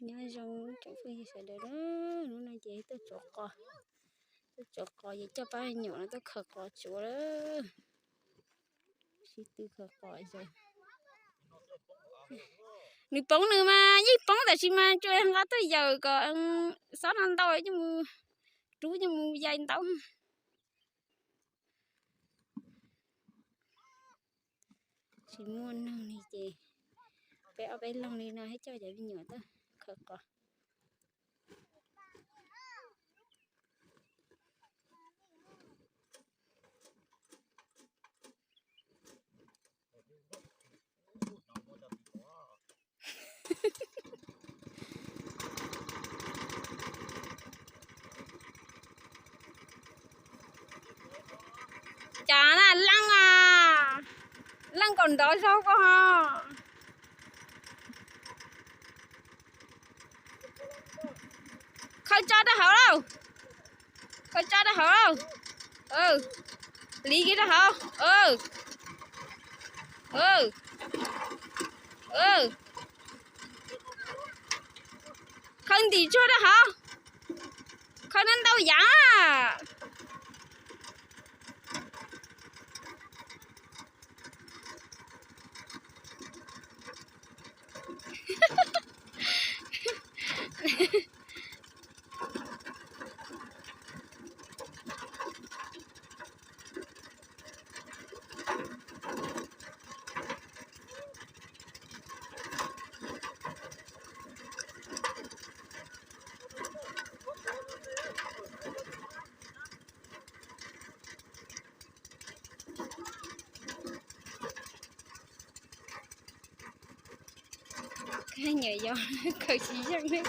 Nyob zoo tsoom phooj ywg sawv daws, hnub no ces tuaj tsuav qos, tuaj tsuav qos ces coj pab me nyuam no tuaj khaws qos tsuav lawm. Sib tw khaws qos. Nws poob nws mas yeej poob tab sis mas tsuas nqa tuaj yawm kom xob no ntau coj mus rub coj mus yai ntaub. Tsis muaj neeg li ces peb ob peb leeg li no thiab coj cov me nyuam tuaj khaws qos. Cas na leej a, leej kom nrov zaug koj ho. Khaws tso rau hauv lauj, khaws tso rau hauv lauj. Liv kiag rau hauv. Khaws ntim tsuag rau hauv, khaws no ntau yam. Nyuam yaus khaws tsis yeej li.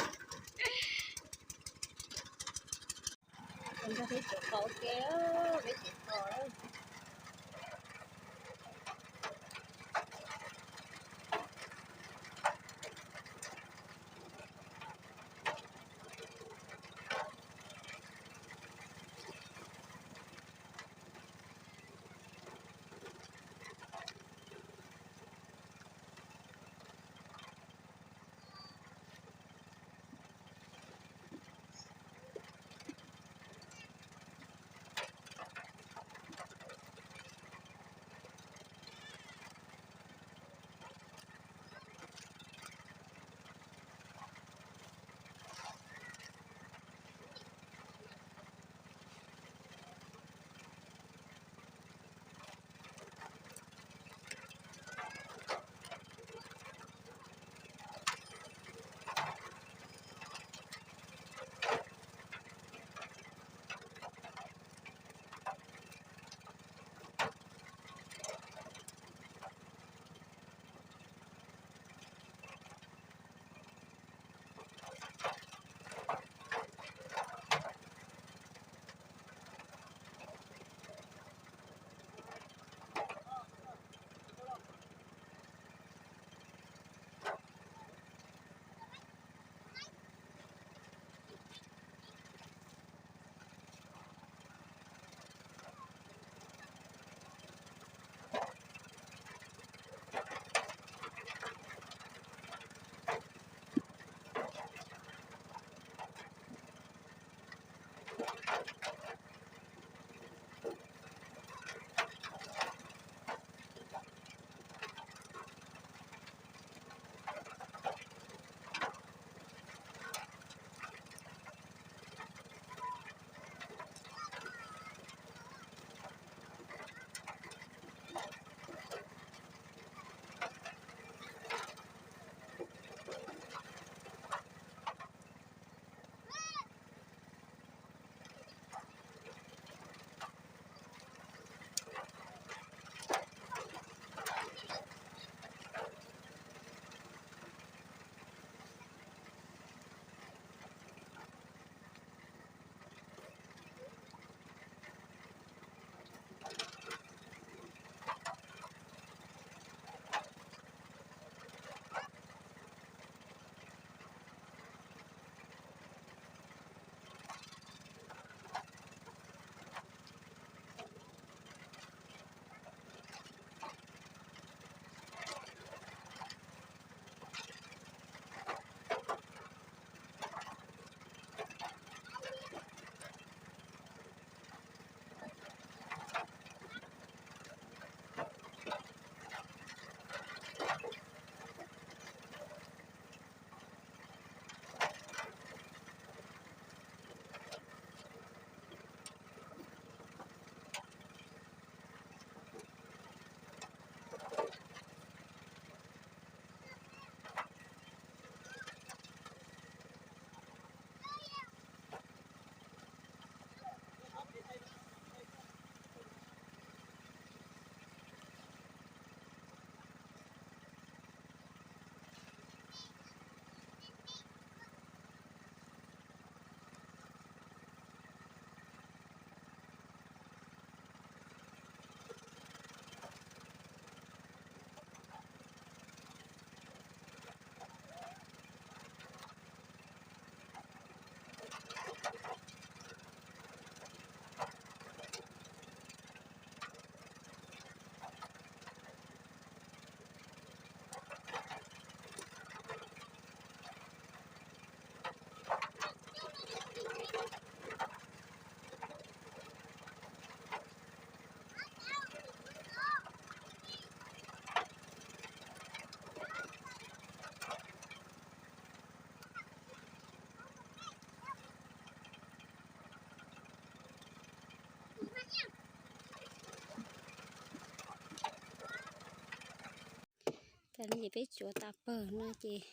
Tas no ces peb tsuav tas pawg no ces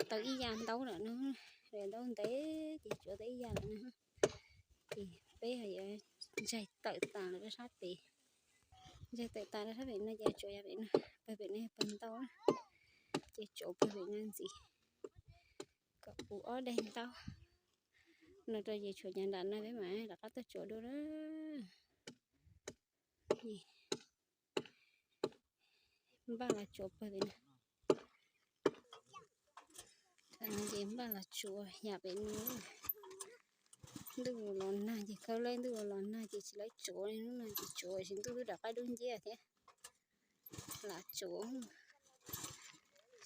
tau ib yam ntaub lawm no, ntaub ntev ces tsuav tau ib yam lawm no. Ces peb ho yuav ntsaig tawm tas lawm rau sab pem, ntsaig tawm tas rau sab pem no ces tsuav yam pem no, pawg pem no yog pawg ntaub, ces tsuav pawg pem no ntxiv kom puv ob daim ntaub no rau ces tshuav nyob nram no peb mam rov qab tuaj tsuav dua na. Npaj los tsuav pawg pem no. Tam no ces npaj los tsuav yam pem no. Ntuj los nag ces khaub lawb, ntuj los nag ces tsis laib tsuav, hnub no ces tsuav tsis ntuj twb rov qab dub nciab thiab. Lam tsuav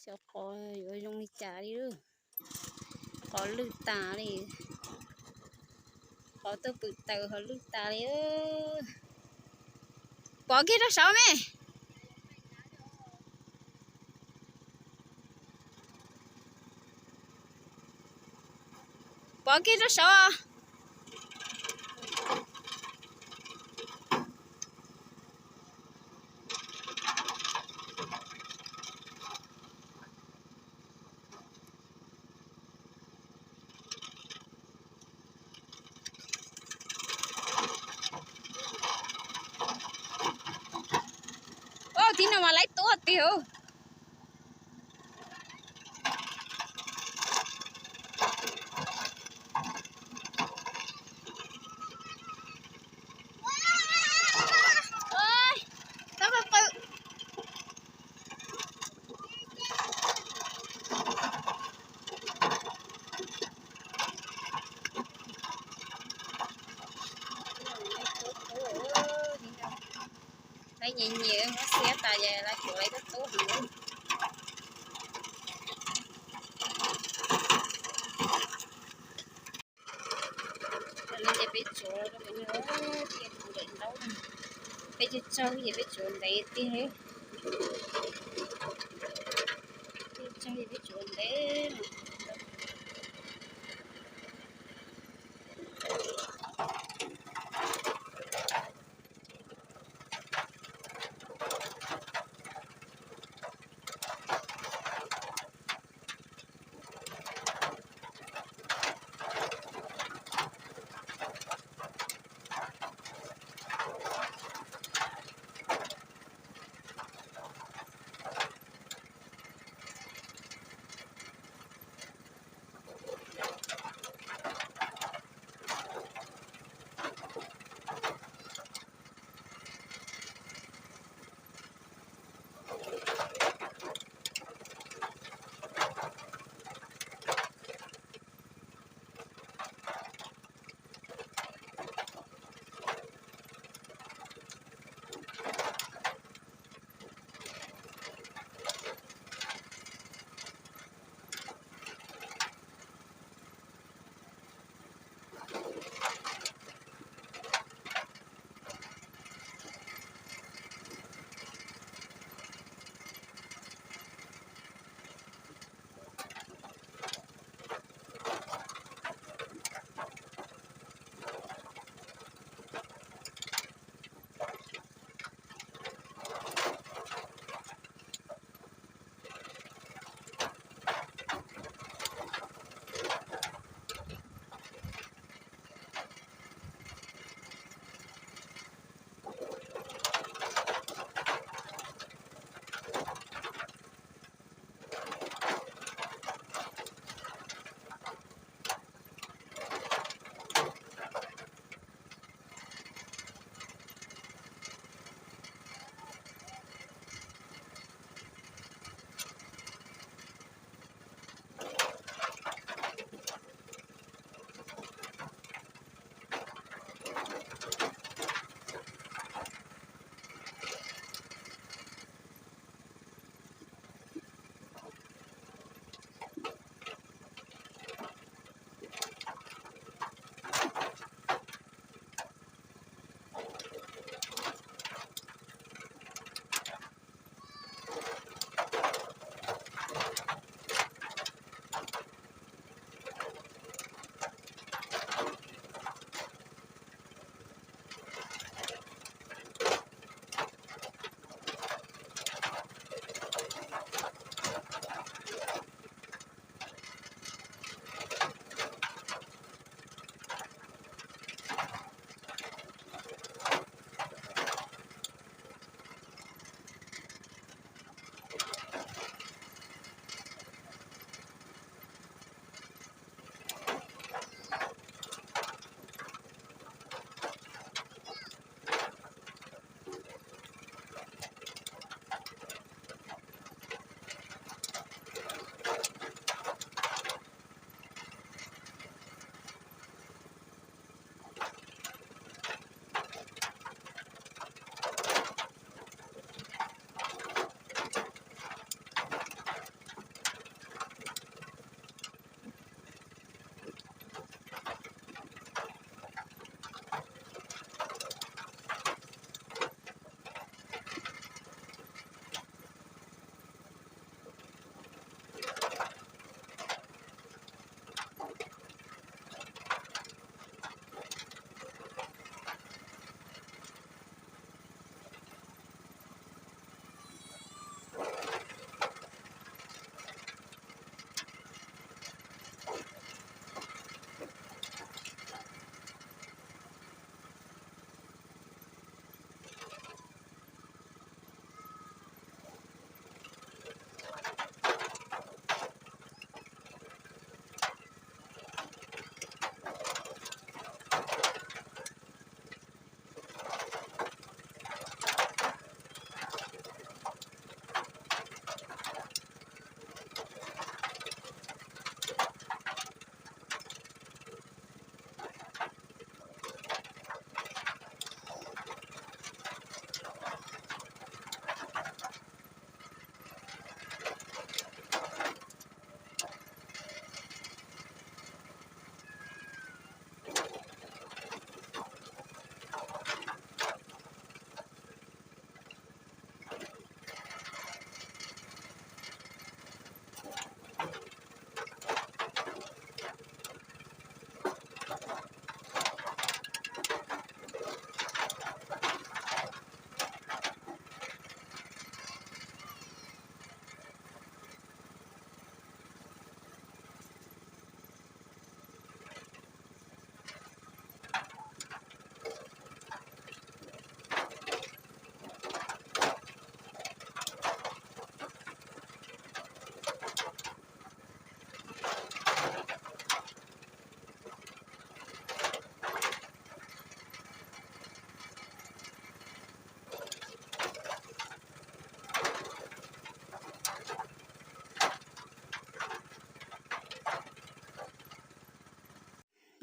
xyov qhov yuav zoo li cas li, qhov lwj tas li, qhov tuaj pwm taws ho lwj tas li. Pov kiag rau saud me. Pov kiag rau saud. Ua, tib no mas laib tuaj tiag. Laib nyias nyias muab xiab tas ces laib tsuav laib tub tub heev. Tam no ces peb tsuav rau pem no, peb tsuav ntev tiag, peb tsuav ntev.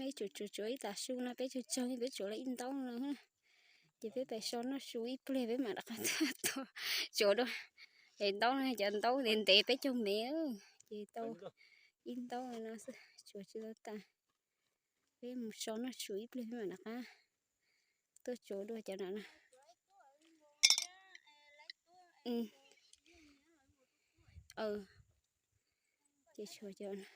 Peb tsuav tsuav tsuav ib tas su no peb tsuav tsawg peb tsuav lawm ib ntaub no. Ces peb pais so noj su ib pliag peb mam rov qab tuaj tsuav dua. Es ntaub no cov ntaub ntev ntev peb caug mev, ces tau ib ntaub no xwb tsuav tsis tau tas. Peb mus so noj su ib pliag peb mam rov qab tuaj tsuav dua cov no na. Ces tshuav cov no.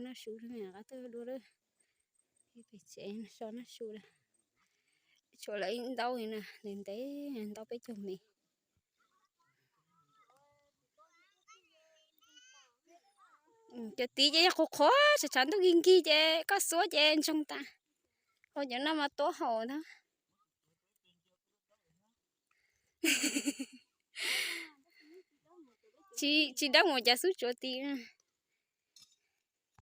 Noj su mam rov qab tuaj dua lawm. Pem tsev so noj su lawm. Tshuav lawm ib ntaub li na, ntev ntev ntaub peb caug mev. Cov tid ces yog qhuav qhuav tshav tshav ntuj nkig nkig ces koj xuab ces ntsoog tas. Ho cov no mas tuab haum ntag. Tsis dawb mus cas xub tsuav tid.